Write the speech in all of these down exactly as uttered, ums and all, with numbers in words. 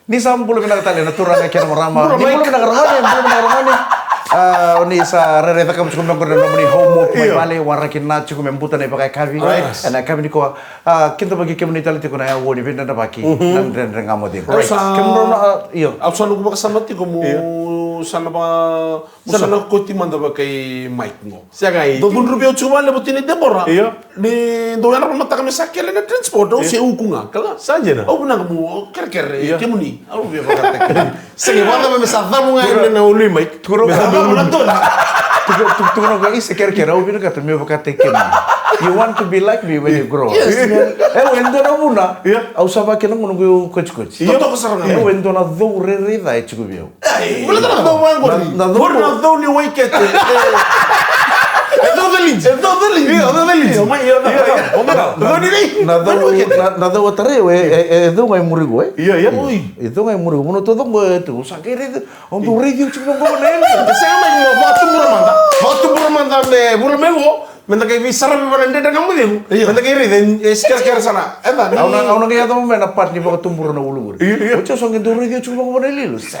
Ni sa bula vinaka tale na turaga kei na marama. Bula, ni bula Mike. Vinaka ragone, bula vinaka ragone. Ah, o ni sa rairai cakava tiko mai qori na nomuni homework mai vale, waraki na tiko me buta na ivakayakavi. Right. Ena yakavi nikua, ah, kidavaki kemuni tale tiko na yaua ni veidredrevaki, na Dredre Ga Mo Cegu. Au sa, kemudrau na, ah, io. Au sa noqu vakasama tiko mo sa na va Mo sa na koti mada vakai Mike qo. Sega i. Dou cudruvi au tiko vale vata kei Debora. Io. Ni dou yadra mataka me sa kele na transport, au se uku ga, kila. Sa dina. Au vinaka mo kerekere, io, kemuni. Au via vakataki. Sega, vata me sa cavu ga ena ulu i Mike. Tukuna, me cavu na doni. Tukuna, tukuna, tukuna, isa kerekere, au vinakata me vakataki kemuni. You want to be like me when you grow up. Yes, man. E, au e dua na vuna. Io. Au sa vakila qo noqu kotikoti. Io. Totoka sara ga. E, au e dua na cou rairai ca e tiko vei au. Ai, bula tara na cou vaqori. Na, na cou. Qori na cou ni waikete. E cou calidi. E cou calidi. Io, cou calidi. Io, mai, io, cou. Io, io. Cou ni rei. Na cou, na, na cou a tarai, e, e, e cou ga e muri qo, e? Io, io. Oi. E cou ga e muri qo. Vanua taucoko e tu, sa qai raici, au dau raici au tiko vaqo na yalo. Sega mai, mo vakatubura mada. Vakatubura mada me vula mai qo. Meda qai veisaravi vata na Dredre Ga Mo Cegu. Io. Meda qai raici, e, e sikerekere sara. Eda, au na, au na qai yaco mai na part ni vakatubura na ulu qori. Io, io. Oti au sa qai dau raici au tiko vaqo na yalo. Sa,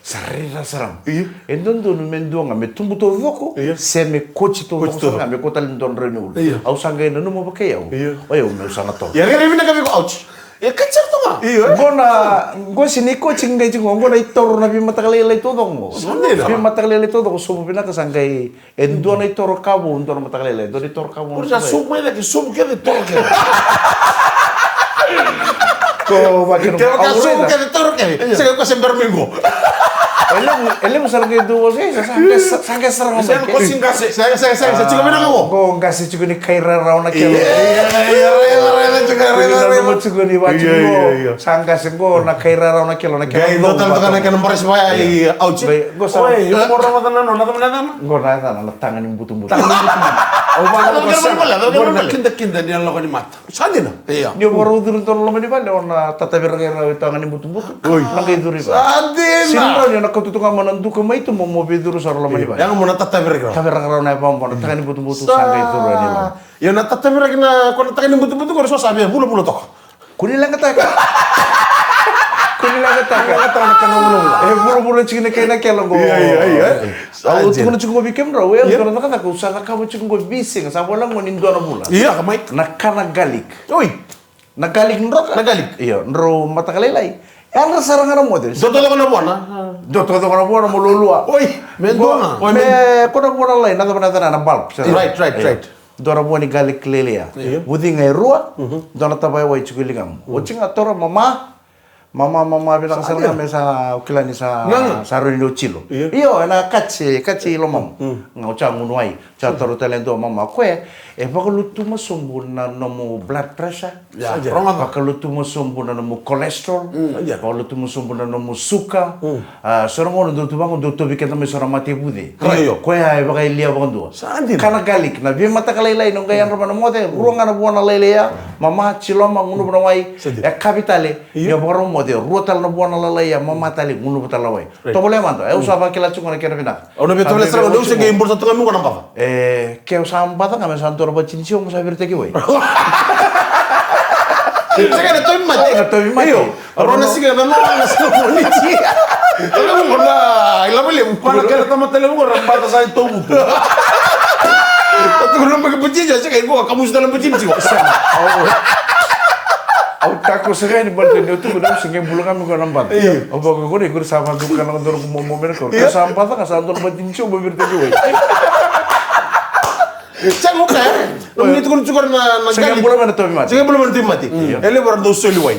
sa raica sara ga. Io. E dodonu me dua ga me tubu taucoko, io, se me koti taucoko, koti taucoko sara ga, me kua tale ni dua na drau ni ulu. Io. Au sa qai nanuma vakai au. Io. O yau meu sa na toka. Ia rairai vinaka vei iko, ouch. E kati sara tu ga. Io, e. Qo na, qo sega ni koti qai tiko, qo na itoro na veimataka lailai taucoko qo. Sa dina. Veimataka lailai taucoko, sobu vinaka sa qai E dua na itoro ka vou, dua na mataka lailai, dua na itoro ka vou. Ori sa sobu mai cake, sobu kece, toro kece. Ko vakina. Kevaka sobu kece, toro kece. Io. Sega, ko se bera mai qo. E levu, e levu sara qai dua, e, sa, sa, sa, sa qai sara mai. Sega, ko si qase. Sega, sega, sega, sa tiko mai na qo. Qo qase tiko ni kai rarawa na kelo. Io, io, io, io, io, tiko, io, io, io. Tiko ni va tiko. Io, io, io. Sa qase qo na kai rarawa na kelo, na kelo. Qai dua tale toka na kena barasi vaya, io, ouch. Qai, qo sa. Oi, qo mo rarawa na nona, na nona. Qo na yacana na taga ni butubutu. Taga ni butubutu. Au vaka na kena vale, vale, vale. Qo na kidakida ni na lako ni mata. Sa dina. Io. Ni o vakarau curu dua na loma ni vale, o na tatavi rairai e taga ni butubutu. Oi. Na qai curu i vale. Sa dina. Sega ni o na kauta tu ga mai na duka mai tu mo, mo veicuru sara loma ni vale. Ia ga mo na tatavi rairai. Tatavi rairai na yavambo, na taga ni butubutu, sa qai curu yani loma. Io, na tatavi rairai na, ko na taga ni butubutu, ko na so sa via vulavula toka. Kua ni leqataka. Kua ni leqataka. Leqataka na kana vulavula. E vulavula tiko na kena kelo qo. Io, io, io. Au tukuna tiko qo vei kemudrau, e, au dua na cakacaka, au sa cakava tiko qo veisiga, sa voleka qo ni dua na vula. Io, ka mai. Na kana garlic. Oi. Na garlic droka. Na garlic. Io, drau mataka lailai. Yadra sara ga na moce. Dua taucoko na vuana. Dua taucoko na vuana mo lolua. Oi, me dua ga. Oi, me, me ko na vuana lalai, na cava na yacana, na bulb. Right, right, right. Dua na vua ni garlic lailai ya. Io. Vuciga e rua, mhm, dua na tavaya wai tiko e ligamu. Mm. Oti ga taura mama, mama, mama, vinaka sara ga me sa, au kila ni sa, sa rui ni o tilo. Io. Io, ena kati, kati i lomamu. Mm. Ga oti a gunu wai, sa taura tale e dua mama. Koya, e vakalutuma sobu na nomu blood pressure. Ia, rogoca. Vakalutuma sobu na nomu cholesterol. Mm. Ia. Vakalutuma sobu na nomu suka. Mm. A, so na gauna dou tu vaqo, dou tauvi keda mai so na mate vuce. Io. Koya e vakayalia vakadua. Sa dina. Kana garlic, na veimataka lailai, na qai yadra mai na moce, rua ga na vuana lailai ya, mama, tiloma, gunuva na wai, sa dina, e kavi tale, io, ni o vakarau moce, rua tale na vuana lailai ya, mama tale, gunuva tale na wai. Right. Tovolea mada, e, au sa vakila tiko na kena vinaka. Au na via tovolea sara, au se qai bula sara tu ga mai qo na baca. E, ke au sa baca ga me sa dua na vatini tiko, mo sa viritaki wai. Sega, na tovi mate. Na tovi mate. Io. Rua na siga na noa na siga Moniti. Tale qo na ilavo levu. Ko na kena tamata levu qo ra baca sa i tovutu. Ko tu na baki vatini tiko, sega, i qo kamusu tale vatini tiko. Au, au tako sega ni baleta ni au tukuna au se qai bula ga mai qo na baca. Io. Au vaka qori, qori sa vaka qori na qori momo me na qori. Io. Sa baca ga sa dua na vatini tiko mo viritaki wai. Sega, okay. Nomu ni tukuna tiko na, na garlic. Sega bula mai na tovi mate. Sega bula mai na tovi mate. Io. E levu era dau soli wai.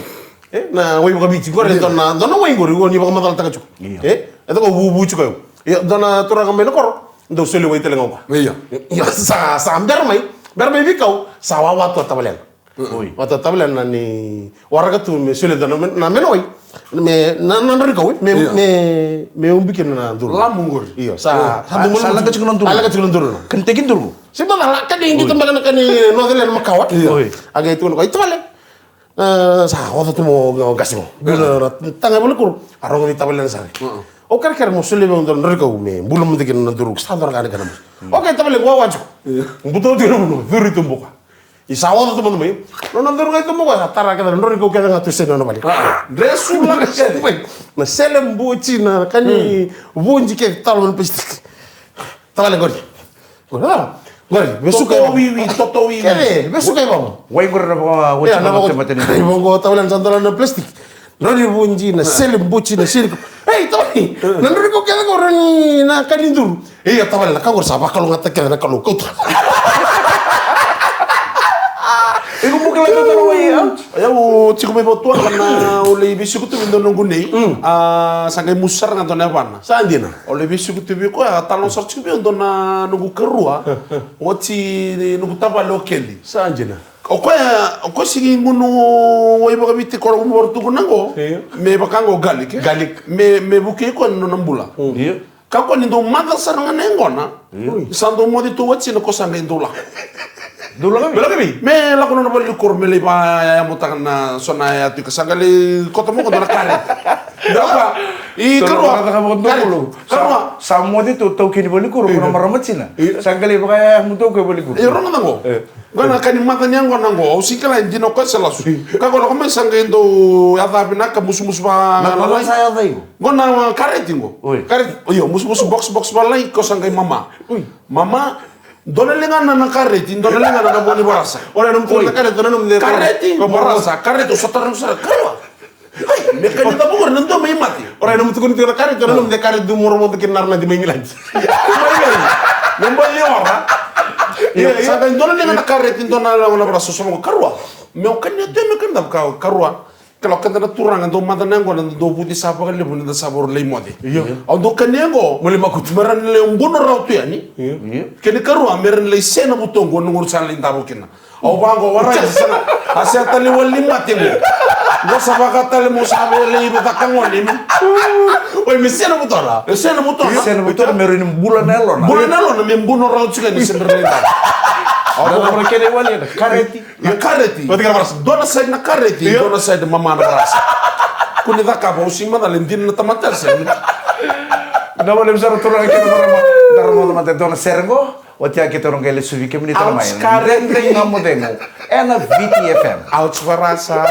E, na wai vakaviti qori, io, dua na, dua na wai qori, qori ni vakamacalataka tiko. Io. E, e toka vuvu tiko. Io, dua na turaga mai na koro, dau soli wai tale ga qo. Io. Io, sa, sa bera mai, bera mai veikau, sa wawa tu a tavalena. Oi. Wawa tu a tavalena ni waraka tu me soli dua na me, na mena wai. Me, na, na drau ni kau, me, io, me, me ubi kina na duru. Lamu qori. Io, sa, io, sa, sa leqa tiko na duru. A leqa tiko na duru. Kena teki duru. Se macala, ka ni qito beka na ka ni noce lea na makawa. Io. Oi. A qai tukuna o koya, i tavale. E, sa oca tu mo qasi mo. Bula na taga e vula kuru. A rogo ni tavale na sare. Mm. Au kerekere mo solia vei au dua na drau ni kau me bula mada kina na duru. Sa dua na ka ni kana mo. Mm. Okay, tavale, qo wawa tiko. Io. Buta oti na vanua, curu i tubuka. I sa oca tu mada mai. Nona curu ga i tu mai koya, sa tara kece na drau ni kau kece ga tu e sega ni nona vale. Dre sula kece. Na sele buji, na kani vuji kece talo na plastic. Tavale qori. Qori, a, qori, vesuka i vamo. Toto wiwi, toto wiwi. Kece, vesuka i vamo. Wai qori na vaka, wai na vaka, mate, mate ni. Vaqo tavale na sa dola na plastic. Drau ni vuji, na sele buji, na sele. Ei, tavale, na drau ni kau kece qori na kani duru. Ia, tavale, na ka qori sa vakalougatataka kece na Kalou, kauta. Iko bukila iko taro mai, a? Ia, au tiko mai vatuaka na, au lai veisiko tu vei dua noqu nei. Mm. A, sa qai musu sara ga dua na yavana. Sa dina. Au lai veisiko tu vei koya, a talanoa sara tiko vei au dua na noqu karua. Oti noqu tavale o Keli. Sa dina. O koya, o koya sigi gunu wai vakaviti ko na gunu varatukuna qo. Io. Me vaka qo garlic, e? Garlic. Me, me vukei koya na nona bula. Mm. Io. Ka ko ni dau maca sara ga na yaqona. Io. Sa dau moce tu watina ko sa qai dau lako. Dau lako vei? Dau lako vei? Me lako nona valenikoro me lai vayayamotaka na so na yaya tu ka sa qai lai koto mo ko dua na kareti. Dau ka. I karua. Karua. Sa moce tu taukei ni valenikoro ko na marama tina. Io. Sa qai lai vakayayamotoka e valenikoro. Io, rogoca qo. E. Qo na ka ni maca ni yaqona qo, au sega ni kila e dina o koya se lasu. Ka qo lako mai sa qai dau yaca vinaka, musumusu va. Na, na, na, sa yaca iko? Qo na kareti qo. Oi. Kareti. Io, musumusu box, box valai, ko sa qai mama. Oi. Mama, dua na ligana na kareti, dua na ligana na vo ni varasa. Ora, na mutu na kareti, na mutu na kareti, varasa, kareti, o sa tara na sara, karua. Ai, me kani cava qori na dua mai mate. Ora, na mutu na kareti, na mutu na kareti, du moro mo kina na rana di mai England. Mai England. Me bali ora. Ia, ia. Sa qai dua na ligana na kareti, dua na ligana na varasa, so mo karua. Me o kani tu, me kani cava ka, karua. Kila o keda na turaga, dau maca na yaqona, dau vuci sa vakalevu ni da sa vakarau lai moce. Io. Au dau kania qo. Mo lai makutu. Me ra na lai buno rawa tu yani. Io. Io. Kena ikarua, me ra na lai se na vutoqu, na qori sa lai davo kina. Au vaqo, warai, sa na, a se tale wali mate qo. Qo sa vaka tale mo sa vei lai vata ka gone me. Oi, me se na vutoqu. E se na vutoqu. Io. Se na vutoqu, me ra ni bula na yalona. Bula na yalona, me buno rawa tu yani, se me ra lai davo. Au vaqo, kena iwali, kareti. Na kareti. Vata kei na varasa. Dua na side na kareti, io, dua na side mama na varasa. Kua ni cakava, au sega ni macala e dina na tamata se. Na vale visa na turaga kei na marama. Tara mada mada e dua na sere qo. Oti ya keitou na qai lesuvi kemuni tale mai. Ouch, kareti. Dredre Ga Mo Cegu. Ena Viti F M. Ouch, varasa.